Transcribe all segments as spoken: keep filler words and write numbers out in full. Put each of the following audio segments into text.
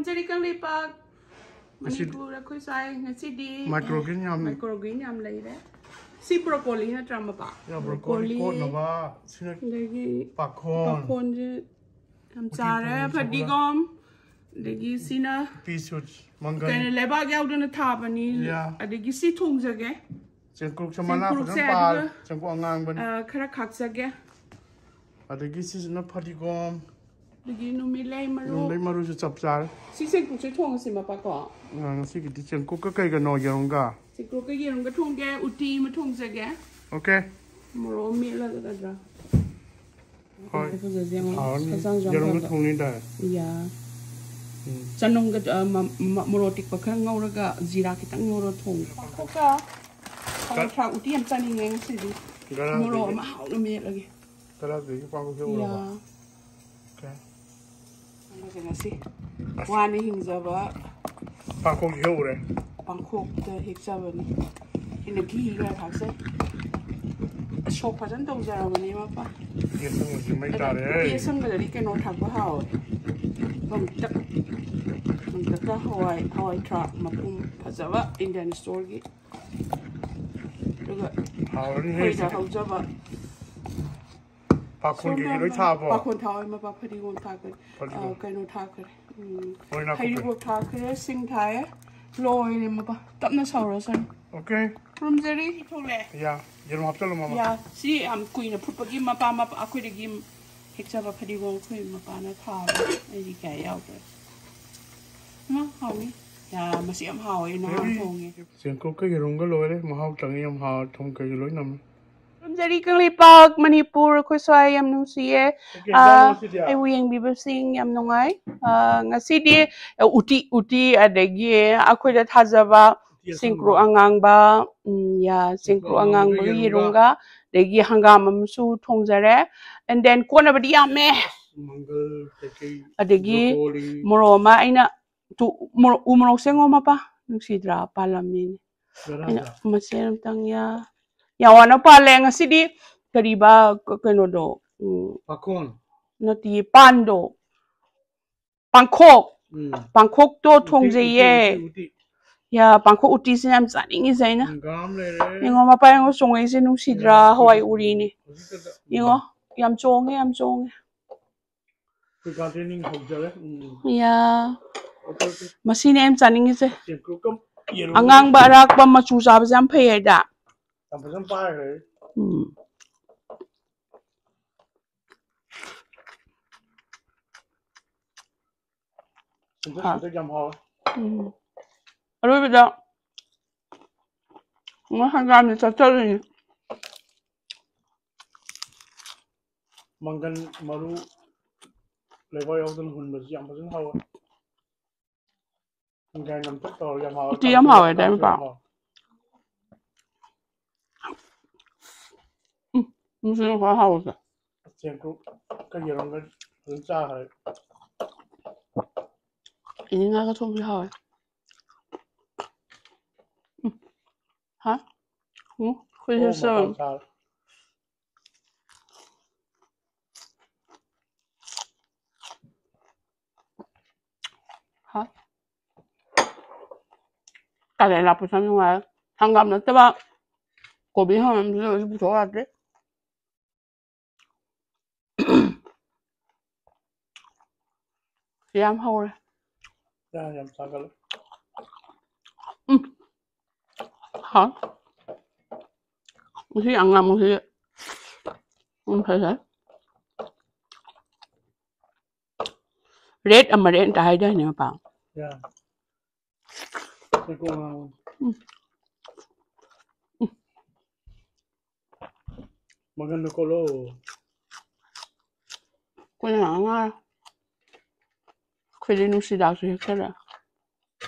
ꯆꯔꯤ ꯀꯪꯂꯩꯄꯥꯛ꯫ ꯉꯁꯤꯗꯤ ꯃꯅꯤꯄꯨꯔ ꯑꯩꯈꯣꯏ ꯁ꯭ꯋꯥꯏ ꯉꯁꯤꯗꯤ microgreen ꯌꯥꯝ microgreen ꯌꯥꯝ ꯂꯩꯔꯦ꯫ ꯁꯤ broccoli ꯅꯠꯇ꯭ꯔꯥ, ꯃꯄꯥ? ꯌꯥ, broccoli broccoli, ꯀꯣꯠꯅꯕ ꯁꯤꯅ ꯑꯗꯒꯤ ꯄꯥꯈꯣꯟ꯫ ꯄꯥꯈꯣꯟꯁꯦ ꯌꯥꯝ ꯎꯇꯤ ꯆꯥꯔꯦ꯫ ꯊꯣꯡꯕ ꯐꯗꯤꯒꯣꯝ, ꯑꯗꯒꯤ ꯁꯤꯅ pea shoots, ꯃꯪꯒꯟ꯫ ꯀꯩꯅꯣ, ꯂꯩꯕꯥꯛ ꯌꯥꯎꯗꯅ ꯊꯥꯕꯅꯤ꯫ ꯌꯥ꯫ ꯑꯗꯒꯤ ꯁꯤ ꯊꯣꯡꯖꯒꯦ꯫ ꯆꯦꯡꯀ꯭ꯔꯨꯛꯁꯦ ꯃꯅꯥ ꯆꯦꯡꯀ꯭ꯔꯨꯛꯁꯦ ꯐꯖꯅ ꯄꯥꯜ-, ꯑꯗꯨꯒ, ꯆꯦꯡꯀ꯭ꯔꯨꯛ ꯑꯉꯥꯡꯕꯅꯤ꯫ ꯑ, ꯈꯔ ꯈꯥꯛꯆꯒꯦ꯫ ꯑꯗꯒꯤ ꯁꯤꯁꯤꯅ ꯐꯗꯤꯒꯣꯝ꯫ ꯑꯗꯒꯤ ꯅꯨꯃꯤꯠꯂꯩ ꯃꯔꯨ꯫ ꯅꯨꯃꯤꯠꯂꯩ ꯃꯔꯨꯁꯨ ꯆꯞ ꯆꯥꯔꯦ꯫ ꯁꯤ ꯆꯦꯡꯀ꯭ꯔꯨꯛꯁꯦ ꯊꯣꯡꯉꯁꯤ, ꯃꯄꯥ, ꯀꯣ? ꯑ, ꯉꯁꯤꯒꯤꯗꯤ ꯆꯦꯡꯀ꯭ꯔꯨꯛꯀ ꯀꯩꯒꯅꯣ, ꯌꯦꯔꯨꯝꯒ? ꯆꯦꯡꯀ꯭ꯔꯨꯛꯀ ꯌꯦꯔꯨꯝꯒ ꯊꯣꯡꯒꯦ, ꯎꯇꯤ ꯑꯃ ꯊꯣꯡꯖꯒꯦ꯫ Okay꯫ ꯃꯣꯔꯣꯛ ꯑꯃ ꯃꯦꯠꯂꯒꯗ꯭ꯔꯥ? ꯍꯣꯏ꯫ ꯐꯖꯁꯦ ꯌꯦꯡꯉꯣ꯫ ꯍꯥꯎꯔꯅꯤ꯫ ꯍꯛꯆꯥꯡꯁꯨ ꯌꯥꯝ ꯌꯦꯔꯨꯝꯒ ꯐꯕ꯫ ꯊꯣꯡꯅꯤ ꯇꯥꯔꯦ꯫ ꯌꯥ꯫ ꯎꯝ꯫ ꯆꯅꯝꯒ, ꯑ, ꯃ-, ꯃ-, ꯃꯣꯔꯣꯛ ꯑꯇꯦꯛꯄ ꯈꯔ ꯉꯧꯔꯒ ꯖꯤꯔꯥ ꯈꯤꯇꯪ ꯉꯧꯔ ꯊꯣꯡꯕ꯫ ꯄꯥꯡꯈꯣꯛꯀ ꯍꯋꯥꯏ ꯊ꯭ꯔꯥꯛ ꯎꯇꯤ ꯌꯥꯝ ꯆꯥꯅꯤꯡꯉꯦ ꯉꯁꯤꯗꯤ꯫ ꯃꯣꯔꯣꯛ ꯑꯃ ꯍꯥꯎꯅ ꯃꯦꯠꯂꯒꯦ꯫ ꯀꯗꯥꯏꯗꯒꯤ ꯄꯥꯡꯈꯣꯛ ꯍꯦꯛꯎꯔꯕ? ꯌꯥ꯫ Okay꯫ ꯉꯁꯤ ꯋꯥꯅ ꯍꯤꯡꯖꯕ ꯄꯥꯡꯈꯣꯛ ꯍꯦꯛꯎꯔꯦ꯫ ꯄꯥꯡꯈꯣꯛꯇ ꯍꯦꯛꯆꯕꯅꯤ꯫ ꯑꯩꯅ ꯘꯤ ꯈꯔ ꯊꯥꯛꯆꯩ꯫ ꯁꯣꯛ ꯐꯖꯅ ꯇꯧꯖꯔꯕꯅꯤ ꯃꯄꯥ꯫ ꯎꯇꯤ ꯑꯁꯪꯕꯁꯤ ꯃꯩ ꯇꯥꯔꯦ꯫ ꯎꯇꯤ ꯑꯁꯪꯕꯗꯗꯤ ꯀꯩꯅꯣ ꯊꯥꯛꯄ ꯍꯥꯎꯋꯦ꯫ ꯀꯪꯇꯛ, ꯀꯪꯇꯛꯀ ꯍꯋꯥꯏ, ꯍꯋꯥꯏ ꯊ꯭ꯔꯥꯛ ꯃꯄꯨꯝ ꯐꯖꯕ Indian storeꯒꯤ꯫ ꯑꯗꯨꯒ ꯍꯥꯎꯔꯅꯤꯍꯦ ꯑꯩꯈꯣꯏꯗ ꯁꯤꯗꯤ꯫ ꯍꯧꯖꯕ ꯄꯥꯈꯣꯟ ꯀꯩꯀꯩ ꯂꯣꯏ ꯊꯥꯛꯑꯕꯣ? ꯄꯥꯈꯣꯟ ꯊꯥꯛꯑꯣꯏ, ꯃꯄꯥ, ꯐꯗꯤꯒꯣꯝ ꯊꯥꯛꯈ꯭ꯔꯦ꯫ ꯐꯗꯤꯒꯣꯝ꯫ ꯑ, ꯀꯩꯅꯣ ꯊꯥꯛꯈ꯭ꯔꯦ꯫ ꯎꯝ, ꯃꯔꯣꯏ ꯅꯥꯀꯨꯞꯄꯤ꯫ ꯍꯩꯔꯤꯕꯣꯞ ꯊꯥꯛꯈ꯭ꯔꯦ, ꯁꯤꯡ ꯊꯥꯛꯑꯦ꯫ ꯂꯣꯏꯔꯦ, ꯃꯄꯥ꯫ ꯇꯞꯅ ꯁꯧꯔꯁꯅꯨ꯫ Okay꯫ ꯈꯨꯔꯨꯝꯖꯔꯤ꯫ ꯊꯣꯛꯂꯦ꯫ ꯌꯥ, ꯌꯦꯔꯨꯝ ꯍꯥꯞꯆꯜꯂꯣ, ꯃꯃꯥ꯫ ꯌꯥ, ꯁꯤ ꯌꯥꯝ ꯀꯨꯏꯅ ꯐꯨꯠꯄꯒꯤ ꯃꯄꯥ, ꯃꯄꯥ, ꯑꯩꯈꯣꯏꯗꯒꯤ ꯍꯦꯛꯆꯕ ꯐꯗꯤꯒꯣꯝ ꯑꯩꯈꯣꯏ ꯃꯄꯥꯅ ꯊꯥꯕ꯫ ꯑꯩꯗꯤ ꯀꯌꯥ ꯌꯥꯎꯗ꯭ꯔꯦ꯫ ꯏꯃꯥ, ꯍꯥꯎꯅꯤ꯫ ꯌꯥ, ꯃꯁꯤ ꯌꯥꯝ ꯍꯥꯎꯋꯦ, ꯅꯍꯥꯟ ꯊꯣꯡꯉꯦ꯫ ꯆꯦꯡꯀꯨꯞꯀ ꯌꯦꯔꯨꯝꯒ ꯂꯣꯏꯔꯦ꯫ ꯃꯍꯥꯎ ꯇꯪꯉꯤ, ꯌꯥꯝ ꯍꯥꯎ, ꯊꯨꯝ ꯀꯩꯀꯩ ꯂꯣꯏ ꯅꯝꯃꯦ꯫ ꯈꯨꯔꯨꯝꯖꯔꯤ ꯀꯪꯂꯩꯄꯥꯛ, ꯃꯅꯤꯄꯨꯔ, ꯑꯩꯈꯣꯏ ꯁ꯭ꯋꯥꯏ ꯌꯥꯝ ꯅꯨꯡꯁꯤꯌꯦ꯫ ꯀꯩ ꯑ, ꯏꯟꯖꯥꯡꯅꯣ ꯉꯁꯤꯗꯤ? ꯑꯩꯕꯨ ꯌꯦꯡꯕꯤꯕꯁꯤꯡ ꯌꯥꯝ ꯅꯨꯡꯉꯥꯏ꯫ ꯑ, ꯉꯁꯤꯗꯤ, ꯑ, ꯎꯇꯤ, ꯎꯇꯤ, ꯑꯗꯒꯤ ꯑꯩꯈꯣꯏꯗ ꯊꯥꯖꯕ ꯎꯇꯤ ꯑꯁꯪꯕ꯫ ꯆꯦꯡꯀ꯭ꯔꯨ ꯑꯉꯥꯡꯕ, ꯎꯝ, ꯌꯥ, ꯆꯦꯡꯀ꯭ꯔꯨ ꯆꯦꯡꯀ꯭ꯔꯨ ꯑꯉꯥꯡꯕꯒ ꯑꯉꯥꯡꯕꯒ ꯌꯦꯔꯨꯝꯒ꯫ ꯌꯦꯔꯨꯝꯒ, ꯑꯗꯒꯤ ꯍꯪꯒꯥꯝ ꯑꯃꯁꯨ ꯊꯣꯡꯖꯔꯦ꯫ And then ꯀꯣꯟꯅꯕꯗꯤ ꯌꯥꯝꯃꯦ꯫ ꯃꯪꯒꯜ ꯀꯩꯀꯩ, ꯑꯗꯒꯤ broccoli꯫ ꯃꯣꯔꯣꯛ ꯑꯃ ꯑꯩꯅ ꯇꯨ-, ꯃꯣꯔꯣꯛ, ꯎ ꯃꯣꯔꯣꯛꯁꯦ ꯉꯣ ꯃꯄꯥ, ꯅꯨꯡꯁꯤꯗ꯭ꯔꯥ? ꯄꯥꯜꯂꯝꯃꯤꯅꯦ꯫ ꯀꯗꯥꯏꯗ? ꯑꯩꯅ ꯃꯆꯦꯠ ꯑꯝꯇꯪ ꯌꯥ-, ꯌꯥꯝ ꯋꯥꯅ ꯄꯥꯜꯂꯦ ꯉꯁꯤꯗꯤ꯫ ꯀꯔꯤꯕ, ꯀ-, ꯀꯩꯅꯣꯗꯣ, ꯎꯝ, ꯄꯥꯈꯣꯟ꯫ ꯅꯠꯇꯤꯌꯦ, ꯄꯥꯟꯗꯣ꯫ ꯄꯥꯡꯈꯣꯛ꯫ ꯎꯝ꯫ ꯄꯥꯡꯈꯣꯛꯇꯣ ꯎꯇꯤ, ꯊꯣꯡꯖꯩꯌꯦ꯫ ꯎꯇꯤ, ꯎꯇꯤ, ꯎꯇꯤ꯫ ꯌꯥ, ꯄꯥꯡꯈꯣꯛ ꯎꯇꯤꯁꯤꯅ ꯌꯥꯝ ꯆꯥꯅꯤꯡꯉꯤꯁꯦ ꯑꯩꯅ꯫ ꯍꯪꯒꯥꯝ ꯂꯩꯔꯦ꯫ ꯌꯦꯡꯉꯣ, ꯃꯄꯥ ꯌꯦꯡꯉꯣ, ꯆꯣꯡꯉꯛꯏꯁꯦ ꯅꯨꯡꯁꯤꯗ꯭ꯔꯥ? ꯌꯥ, ꯍꯋꯥꯏ ꯎꯔꯤꯅꯦ꯫ ꯍꯧꯖꯤꯛꯇꯗ꯫ ꯌꯦꯡꯉꯣ, ꯌꯥꯝ ꯆꯣꯡꯉꯦ, ꯌꯥꯝ ꯆꯣꯡꯉꯦ꯫ ꯑꯩꯈꯣꯏ ꯒꯥꯔꯗꯦꯅꯤꯡ ꯍꯧꯖꯔꯦ꯫ ꯎꯝ꯫ ꯌꯥ꯫ Okay, okay. ꯃꯁꯤꯅꯦ ꯑꯩꯅ ꯆꯥꯅꯤꯡꯉꯤꯁꯦ꯫ ꯆꯦꯡꯀꯨꯞꯀ ꯌꯦꯔꯨꯝꯒ꯫ ꯑꯉꯥꯡꯕ ꯑꯔꯥꯛꯄ ꯃꯆꯨ ꯆꯥꯕꯁꯦ ꯌꯥꯝ ꯐꯩ ꯍꯥꯏꯗ꯫ ꯌꯥꯝ ꯐꯖꯅ ꯄꯥꯏꯈ꯭ꯔꯦ꯫ ꯎꯝ꯫ ꯁꯤꯟꯇꯛ ꯍꯥ꯫ ꯁꯤꯟꯇꯛ ꯌꯥꯝ ꯍꯥꯎꯋꯦ꯫ ꯎꯝ꯫ ꯑꯔꯣꯏꯕꯗ ꯉꯥ ꯍꯪꯒꯥꯝꯁꯦ ꯆꯠꯆꯔꯤꯅꯤ꯫ ꯃꯪꯒꯟ ꯃꯔꯨ ꯂꯩꯕꯥꯛ ꯌꯥꯎꯗꯅ ꯍꯨꯟꯕꯁꯤ ꯌꯥꯝ ꯐꯖꯅ ꯍꯥꯎꯋꯦ꯫ ꯍꯪꯒꯥꯝ ꯅꯝꯇꯛ ꯇꯧꯔꯒ ꯌꯥꯝ ꯍꯥꯎꯋꯦ꯫ ꯎꯇꯤ ꯌꯥꯝ ꯍꯥꯎꯋꯦ, ꯀꯥꯡꯁꯣꯏ ꯑꯗꯥꯏ ꯃꯄꯥ꯫ ꯌꯥꯝ ꯍꯥꯎꯋꯦ꯫ ꯎꯝ, ꯃꯁꯤꯅ ꯈ꯭ꯋꯥꯏ ꯍꯥꯎꯕꯁꯦ꯫ ꯆꯦꯡꯀꯨꯞꯀ ꯌꯦꯔꯨꯝꯒ ꯐꯖꯅ ꯆꯥꯈ꯭ꯔꯦ꯫ ꯏꯅꯤ ꯉꯥꯒ ꯊꯣꯡꯕꯁꯨ ꯍꯥꯎꯋꯦ꯫ ꯎꯝ꯫ ꯍꯥ? ꯎꯝ, ꯑꯩꯈꯣꯏꯁꯨ ꯑꯣ, ꯆꯥꯎ-꯫ ꯃꯄꯥꯟ ꯁꯥꯔꯦ꯫ ꯍꯥ? ꯀꯥꯂꯦꯟ ꯂꯥꯛꯄꯁꯦ ꯌꯥꯝ ꯅꯨꯡꯉꯥꯏ꯫ ꯍꯪꯒꯥꯝ ꯅꯠꯇꯕ ꯀꯣꯕꯤ ꯍꯪꯒꯥꯝꯗꯨꯁꯨ ꯄꯨꯊꯣꯛ ꯌꯥꯗ꯭ꯔꯦ꯫ ꯌꯥꯝ ꯍꯧꯔꯦ꯫ ꯆꯥ ꯌꯥꯝ ꯆꯥꯒꯠꯂꯦ꯫ ꯎꯝ꯫ ꯍꯥꯎ꯫ ꯉꯁꯤ ꯑꯉꯥꯡꯕꯁꯤ ꯎꯝ, ꯐꯖꯩ꯫ ꯔꯦꯠ ꯑꯃ ꯔꯦꯠ ꯑꯝꯇ ꯍꯥꯏꯗꯥꯏꯅꯦ, ꯃꯄꯥ? ꯌꯥ꯫ ꯂꯩꯀꯣ ꯑꯉꯥꯡꯕ꯫ ꯎꯝ꯫ ꯎꯝ꯫ ꯃꯪꯒꯟꯗꯣ ꯀꯣꯠꯂꯣ꯫ ꯑꯩꯈꯣꯏꯅ ꯉꯥꯡꯉꯔꯣꯏ꯫ ꯑꯩꯈꯣꯏꯗꯤ ꯅꯨꯡꯁꯤꯗꯥꯛꯁꯨ ꯍꯦꯛꯆꯔꯦ꯫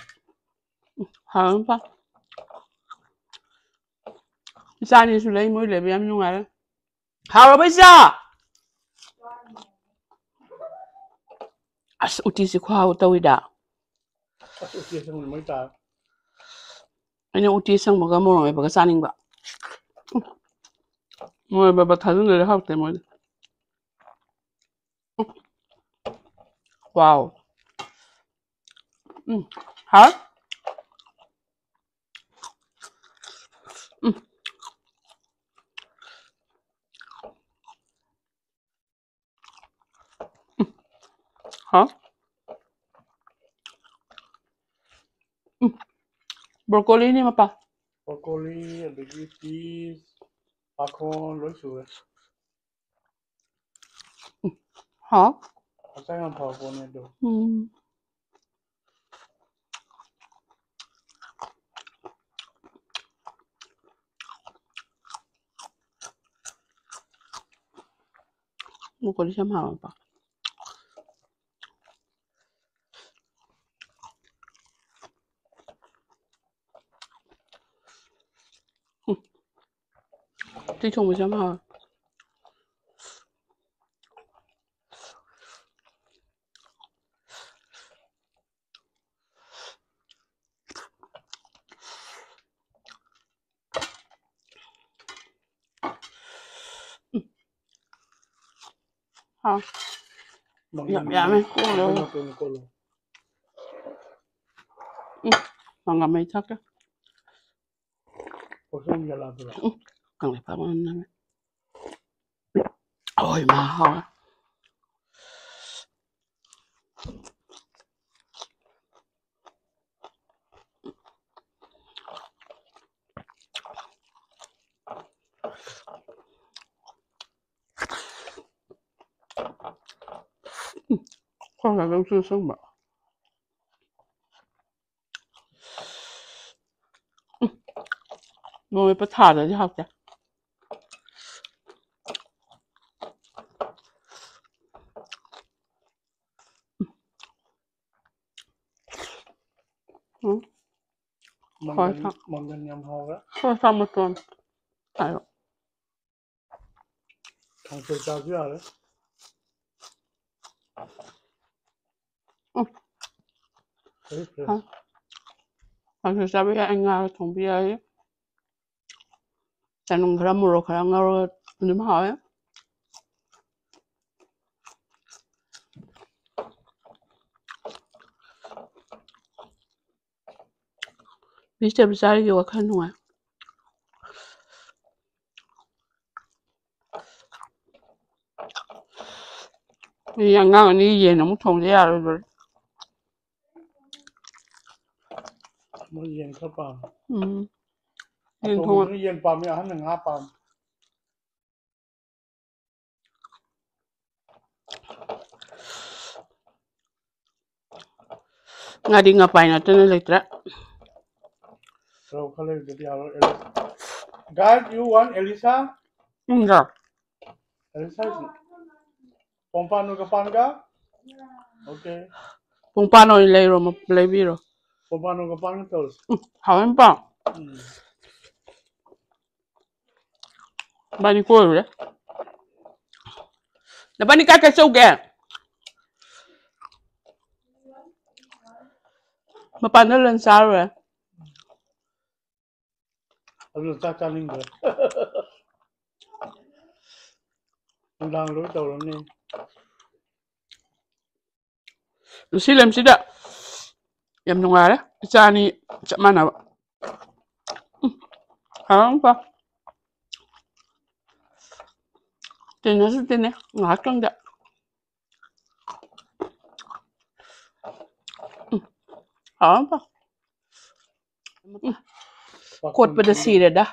ꯎꯝ, ꯍꯥꯎꯔꯝ ꯄꯥ-꯫ ꯏꯆꯥ ꯑꯅꯤꯁꯨ ꯂꯩ, ꯃꯣꯏ ꯂꯩꯕ ꯌꯥꯝ ꯅꯨꯡꯉꯥꯏꯔꯦ꯫ ꯍꯥꯎꯔꯕ ꯏꯆꯥ? ꯑꯁ, ꯎꯇꯤꯁꯤ ꯈꯨꯍꯥꯎ ꯇꯧꯋꯤꯗ꯫ ꯑꯁ, ꯎꯇꯤ ꯑꯁꯪꯕ ꯃꯩ ꯇꯥꯔꯦ꯫ ꯑꯩꯅ ꯎꯇꯤ ꯑꯁꯪꯕꯒ ꯃꯣꯔꯣꯛ ꯃꯦꯠꯄꯒ ꯆꯥꯅꯤꯡꯕ꯫ ꯎꯝ꯫ ꯃꯣꯔꯣꯛ ꯃꯦꯠꯄ ꯊꯥꯖꯤꯟꯗ꯭ꯔꯗꯤ ꯍꯥꯎꯇꯦ ꯃꯣꯏꯗꯤ꯫ ꯎꯝ꯫ ꯋꯥꯎ꯫ ꯎꯝ꯫ ꯍꯥꯎ꯫ ꯎꯝ꯫ ꯎꯝ꯫ ꯍꯥꯎ꯫ ꯎꯝ꯫ ꯕ꯭ꯔꯣꯀꯣꯂꯤꯅꯤ ꯃꯄꯥ꯫ ꯕ꯭ꯔꯣꯀꯣꯂꯤ, ꯑꯗꯒꯤ ꯄꯤꯁ, ꯄꯥꯈꯣꯟ ꯂꯣꯏ ꯁꯨꯔꯦ꯫ ꯎꯝ꯫ ꯍꯥꯎ꯫ ꯍꯛꯆꯥꯡ ꯌꯥꯝ ꯐꯕ ꯄꯣꯠꯅꯦ ꯑꯗꯣ꯫ ꯎꯝ꯫ ꯕ꯭ꯔꯣꯀꯣꯂꯤꯁꯦ ꯌꯥꯝ ꯍꯥꯎꯋꯦꯀꯣ꯫ ꯎꯝ꯫ ꯎꯇꯤ ꯊꯣꯡꯕꯁꯦ ꯌꯥꯝ ꯍꯥꯎꯋꯦ꯫ ꯍꯥꯎ꯫ ꯃꯪꯒꯟ ꯌꯥꯝ ꯌꯥꯝꯃꯦ꯫ ꯃꯇꯣꯟ ꯀꯣꯠꯂꯣ꯫ ꯎꯝ꯫ ꯃꯪꯒꯟ ꯃꯍꯤ ꯊꯛꯀꯦ꯫ ꯎꯝ꯫ ꯀꯪꯂꯩꯄꯥꯛ ꯃꯅꯝ ꯅꯝꯃꯦ꯫ ꯑꯣꯏ ꯃꯥ ꯍꯥꯎꯋꯦ꯫ ꯈꯣꯡ ꯈꯔ ꯆꯨ ꯁꯪꯕ꯫ ꯃꯣꯔꯣꯛ ꯃꯦꯠꯄ ꯊꯥꯗ꯭ꯔꯗꯤ ꯍꯥꯎꯇꯦ꯫ ꯎꯝ꯫ ꯃꯪꯒꯟ, ꯍꯣꯏ, ꯃꯪꯒꯟ ꯌꯥꯝ ꯍꯥꯎꯔꯦ꯫ ꯍꯣꯏ, ꯁꯥ ꯃꯇꯣꯟ꯫ ꯍꯥꯏꯔꯣ꯫ ꯀꯥꯡꯁꯣꯏ ꯆꯥꯁꯨ ꯌꯥꯔꯦ꯫ ꯎꯝ꯫ ꯐꯔꯦ, ꯐꯔꯦ꯫ ꯍꯥ꯫ ꯀꯥꯡꯁꯣꯏ ꯆꯥꯕ ꯌꯥꯏ, ꯉꯥꯒ ꯊꯣꯡꯕ ꯌꯥꯏ꯫ ꯆꯅꯝ ꯈꯔ, ꯃꯣꯔꯣꯛ ꯈꯔ ꯉꯧꯔꯒ ꯑꯗꯨꯝ ꯍꯥꯎꯋꯦ꯫ ꯚꯤꯖꯤꯇꯦꯕꯜ ꯆꯥꯔꯤꯁꯦ ꯋꯥꯈꯜ ꯅꯨꯡꯉꯥꯏ꯫ ꯑꯩ ꯑꯉꯥꯡ ꯑꯅꯤ ꯌꯦꯟ ꯑꯃꯨꯛ ꯊꯣꯡꯗ ꯌꯥꯔꯣꯏꯗꯣꯔꯤ꯫ ꯃꯣꯏ ꯌꯦꯟ ꯈꯔ ꯄꯥꯝꯃꯦ꯫ ꯎꯝ꯫ ꯌꯦꯟ ꯊꯣꯡ ꯑꯇꯣꯝꯕꯗꯨꯅ ꯌꯦꯟ ꯄꯥꯝꯃꯤ, ꯑꯍꯟꯅ ꯉꯥ ꯄꯥꯝꯃꯤ꯫ ꯉꯥꯔꯤ ꯉꯥꯄꯥꯏ ꯅꯠꯇꯅ ꯂꯩꯇ꯭ꯔꯦ꯫ ꯔꯧ ꯈꯔ ꯂꯩꯕꯗꯤ ꯌꯥꯔꯣꯏ꯫ Guys, you want Elisa? ꯎꯝꯗ꯫ Elisa is Pompano Kapanga? Okay. ꯄꯨꯡꯄꯥꯟ ꯑꯣꯏꯅ ꯂꯩꯔꯣ, ꯃ-, ꯂꯩꯕꯤꯔꯣ꯫ Pompano Kapanga ꯇꯧꯔꯁꯤ꯫ ꯎꯝ, ꯍꯥꯎꯋꯦ ꯃꯄꯥ꯫ ꯎꯝ꯫ ꯅꯕꯥꯅꯤ ꯀꯣꯏꯔꯨꯔꯦ꯫ ꯅꯕꯥꯅꯤ ꯀꯥꯏ ꯀꯥꯏ ꯆꯧꯒꯦ? ꯃꯄꯥꯟꯗ ꯂꯟ ꯆꯥꯔꯨꯔꯦ꯫ ꯑꯗꯨꯅ ꯆꯥꯛ ꯆꯥꯅꯤꯡꯗ꯭ꯔꯦ꯫ ꯅꯨꯡꯗꯥꯡ ꯂꯣꯏ ꯇꯧꯔꯅꯤ꯫ ꯉꯁꯤ ꯂꯝꯁꯤꯗ ꯌꯥꯝ ꯅꯨꯡꯉꯥꯏꯔꯦ꯫ ꯏꯆꯥ ꯑꯅꯤ ꯆꯞ ꯃꯥꯟꯅꯕ꯫ ꯎꯝ, ꯍꯥꯎꯔꯝꯄ꯫ ꯇꯤꯟꯅꯁꯨ ꯇꯤꯟꯅꯩ ꯉꯥꯏꯍꯥꯛꯇꯪꯗ꯫ ꯎꯝ, ꯍꯥꯎꯔꯝꯄ꯫ ꯎꯝ, ꯀꯣꯠꯄꯗ ꯁꯤꯔꯦꯗ꯫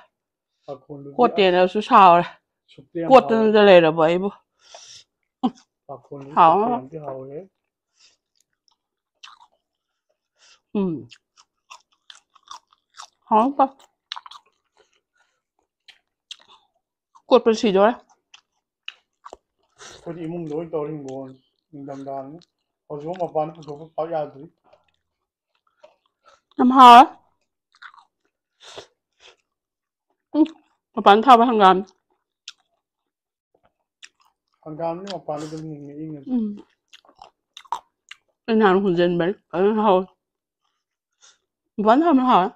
ꯄꯥꯈꯣꯟꯗꯨꯗꯤ ꯀꯣꯠꯇꯦꯅꯁꯨ ꯁꯥꯎꯔꯦ꯫ ꯁꯨꯞꯇ ꯌꯥꯝ ꯀꯣꯠꯇꯅꯗ ꯍꯥꯎꯋꯦ꯫ ꯂꯩꯔꯕ ꯑꯩꯕꯨ꯫ ꯄꯥꯈꯣꯟꯗꯨꯗꯤ ꯍꯥꯎ꯫ ꯁꯨꯞꯇ ꯌꯥꯝꯗꯤ ꯍꯥꯎꯋꯦ꯫ ꯎꯝ꯫ ꯍꯥꯎꯔꯝꯄ꯫ ꯀꯣꯠꯄꯗ ꯁꯤꯗꯣꯔꯦ꯫ ꯑꯩꯈꯣꯏꯗꯤ ꯏꯃꯨꯡꯗ ꯑꯣꯏꯅ ꯇꯧꯔꯦ ꯍꯤꯡꯒꯣꯜ꯫ ꯅꯤꯡꯊꯝꯊꯥꯅꯤ꯫ ꯍꯧꯖꯤꯛꯐꯥꯎ ꯃꯄꯥꯟꯗ ꯄꯨꯊꯣꯛꯄ ꯄꯥꯛ ꯌꯥꯗ꯭ꯔꯤ꯫ ꯌꯥꯝ ꯍꯥꯎꯋꯦ꯫ ꯎꯝ, ꯃꯄꯥꯟ ꯊꯥꯕ ꯍꯪꯒꯥꯝ꯫ ꯍꯪꯒꯥꯝꯗꯤ ꯃꯄꯥꯟꯗ ꯑꯗꯨꯝ ꯍꯤꯡꯉꯦ, ꯏꯪꯉꯁꯨ꯫ ꯎꯝ꯫ ꯑꯩ ꯅꯍꯥꯟ ꯍꯨꯟꯖꯤꯟꯕꯅꯤ꯫ ꯐꯖꯅ ꯍꯧꯋꯦ꯫ ꯃꯄꯥꯟ ꯊꯥꯕꯅ ꯍꯥꯎꯋꯦ꯫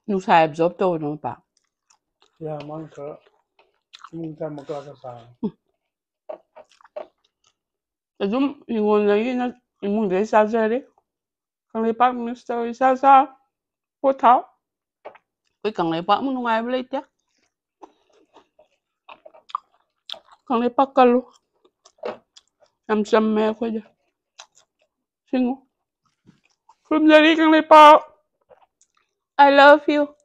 ꯅꯨꯡꯁꯥ absorb ꯇꯧꯋꯦ ꯃꯄꯥꯟ꯫ ꯌꯥ, ꯃꯥꯅ ꯈꯔ ꯏꯃꯨꯡ ꯈꯔ ꯃꯀꯥ ꯈꯔ ꯁꯥꯔꯦ꯫ ꯑꯗꯨꯝ ꯍꯤꯡꯒꯣꯜꯗꯒꯤ ꯅꯠ-, ꯏꯃꯨꯡꯗꯒꯤ ꯆꯥꯖꯔꯦ꯫ ꯀꯪꯂꯩꯄꯥꯛ ꯃꯤꯁ ꯇꯧꯏ ꯏꯆꯥ ꯏꯆꯥ꯫ ꯄꯣꯠ ꯊꯥꯎ꯫ ꯑꯩꯈꯣꯏ ꯀꯪꯂꯩꯄꯥꯛꯃꯨꯛ ꯅꯨꯡꯉꯥꯏꯕ ꯂꯩꯇꯦ꯫ ꯀꯪꯂꯩꯄꯥꯛ ꯀꯜꯂꯨ꯫ ꯌꯥꯝ ꯆꯝꯃꯦ ꯑꯩꯈꯣꯏꯗꯤ꯫ ꯁꯤꯡꯉꯨ꯫ ꯈꯨꯔꯨꯝꯖꯔꯤ ꯀꯪꯂꯩꯄꯥꯛ꯫ I love you꯫